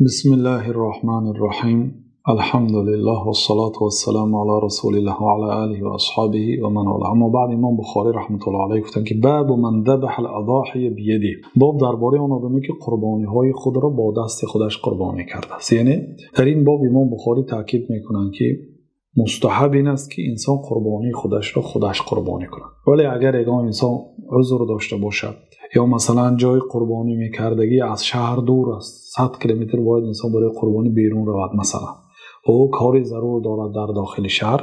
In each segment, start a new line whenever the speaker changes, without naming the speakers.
بسم الله الرحمن الرحيم، الحمد لله والصلاة والسلام على رسول الله وعلى آله وأصحابه ومن والاه. أما بعد. Имом Бухорӣ раҳматуллоҳи алайҳ гуфтанд, ки باب من ذبح الأضاحي بيده. Боб дар бораи он одаме, ки қурбониҳои худро бо дасти худаш қурбонӣ кардааст. Яъне дар ин боб имом Бухорӣ таъкид мекунанд, ки мустаҳаб ин аст, ки инсон қурбонии худашро худаш қурбонӣ кунад. Вале агар ягон инсон узр дошта бошад ё масалан ҷои қурбонӣ мекардагӣ аз шаҳр дур аст, 100 километр бояд инсон барои қурбонӣ берун равад масалан, ӯ кори зарур дорад дар дохили шаҳр,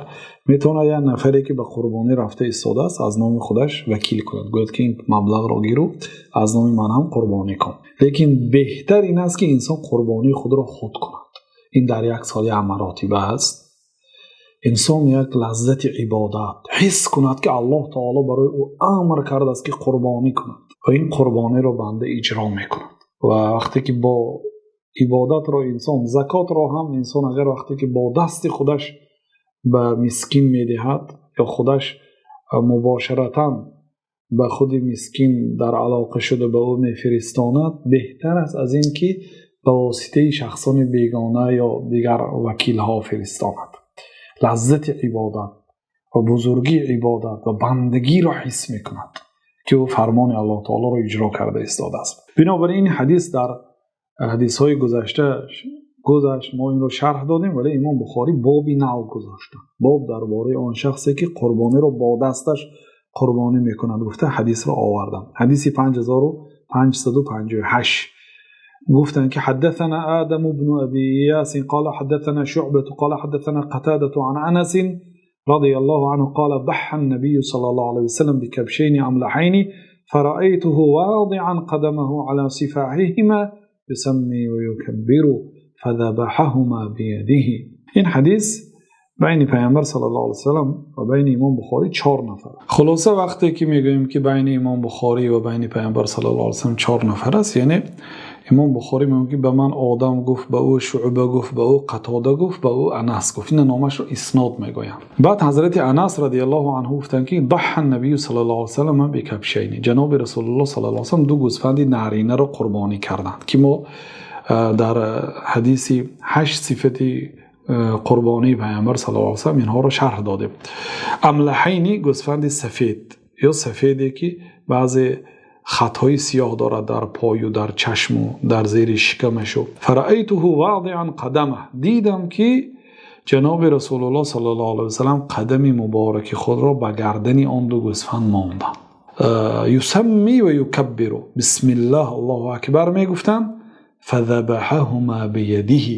метавонад як нафаре, ки ба қурбонӣ рафта истодааст, аз номи худаш вакил кунад, гӯяд, ки ин маблағро гиру, аз номи ман ҳам қурбонӣ кун. Лекин беҳтар ин аст, ки инсон қурбонии худро худ кунад. Ин дар як сол як маротиба аст. Инсон як лаззати ибодат ҳис кунад, ки Аллоҳ таоло барои ӯ амр кардааст, ки қурбонӣ кунад, ва ин қурбониро банда иҷро мекунад. Ва вақте ки бо ибодатро инсон, закотро ҳам инсон агар вақте ки бо дасти худаш ба мискин медиҳад ё худаш мубошаратан ба худи мискин дар алоқа шуда ба ӯ мефиристонад, беҳтар аст аз ин ки ба воситаи шахсони бегона ё дигар вакилҳо фиристонад. Лаззати ибодат ва бузургии ибодат ва бандагиро ҳис мекунад, ки ӯ фармони Аллоҳ таолоро иҷро карда истодааст. Бинобар ин ҳадис дар ҳадисҳои гузашта гузашт, мо инро шарҳ додем, вале имом Бухорӣ боби нав гузоштанд. Боб дар бораи он шахсе, ки қурбониро бо дасташ қурбонӣ мекунад, гуфта ҳадисро овардам. Ҳадиси 5558 гуфтанд, ки حدثنا آدم بن أبي إياس قال حدثنا شعبة قال حدثنا قتادة عن أنس رضي الله عنه قال: ضحى النبي صلى الله عليه وسلم بكبشين أملحين، فرأيته واضعا قدمه على صفاحهما يسمي ويكبر، فذبحهما بيده. Ин ҳадис байни Паёмбар саллаллоҳу алайҳи васаллам ва байни имом Бухорӣ чор нафар. Хулоса, вақте ки мегӯем, ки байни имом Бухорӣ ва байни Паёмбар саллаллоҳу алайҳи васаллам чор нафар аст, яъне имом Бухорӣ мегӯяд, ки ба ман Одам гуфт, ба ӯ Шуъба гуфт, ба ӯ Қатода гуфт, ба ӯ Анас гуфт. Ина номашро иснод мегӯянд. Баъд ҳазрати Анас радиаллоҳу анҳу гуфтанд, ки ضحى النبي صلى الله عليه وسلم بكبشين. Ҷаноби Расулуллоҳ саллаллоҳу алайҳи васаллам ду гӯсфанди наринаро қурбонӣ карданд, ки мо дар ҳадиси ҳашт сифати қурбонии Паёмбар саллаллоҳу алайҳи васаллам инҳоро шарҳ додем. أملحين, гӯсфанди сафед ё сафеде, ки баъзе хатҳои сиёҳ дорад дар пою, дар чашму дар зери шикамашу. فرأيته واضعا قدمه, дидам, ки ҷаноби Расулуллоҳ саллаллоҳу алайҳи васаллам қадами мубораки худро ба гардани он ду гӯсфанд монданд. يسمي ويكبر, бисмиллаҳ, Аллоҳу акбар мегуфтанд. فذبحهما بيده,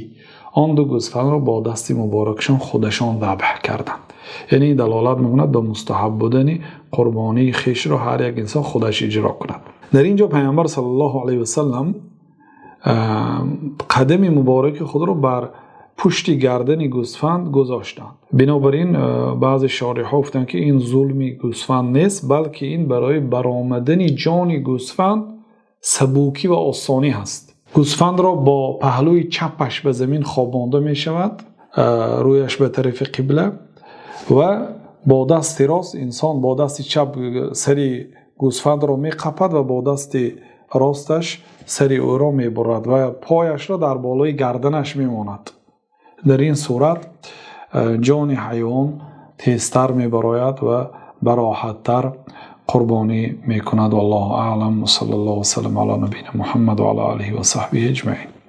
он ду гӯсфандро бо дасти муборакашон худашон забҳ карданд. Яъне ин далолат мекунад ба мустаҳаб будани қурбонии хешро ҳар як инсон худаш иҷро кунад. Дар ин ҷо Паёмбар саллаллоҳу алайҳи васаллам қадами мубораки худро бар пушти гардани гӯсфанд гузоштанд. Бинобар ин баъзе шориҳҳо гуфтанд, ки ин зулми гӯсфанд нест, балки ин барои баромадани ҷони гӯсфанд сабукӣ ва осонӣ ҳаст. Гӯсфандро бо паҳлӯи чапаш ба замин хобонда мешавад, рӯяш ба тарафи қибла, ва бо дасти рост инсон бо дасти чап сари гӯсфандро меқапад ва бо дасти росташ сари ӯро мебурад ва пояшро дар болои гарданаш мемонад. Дар ин сурат ҷони ҳайвон тезтар мебарояд ва бароҳаттар қурбонӣ мекунад. والله أعلم، وصلى الله وسلم على نبينا محمد وعلى آله وصحبه أجمعين.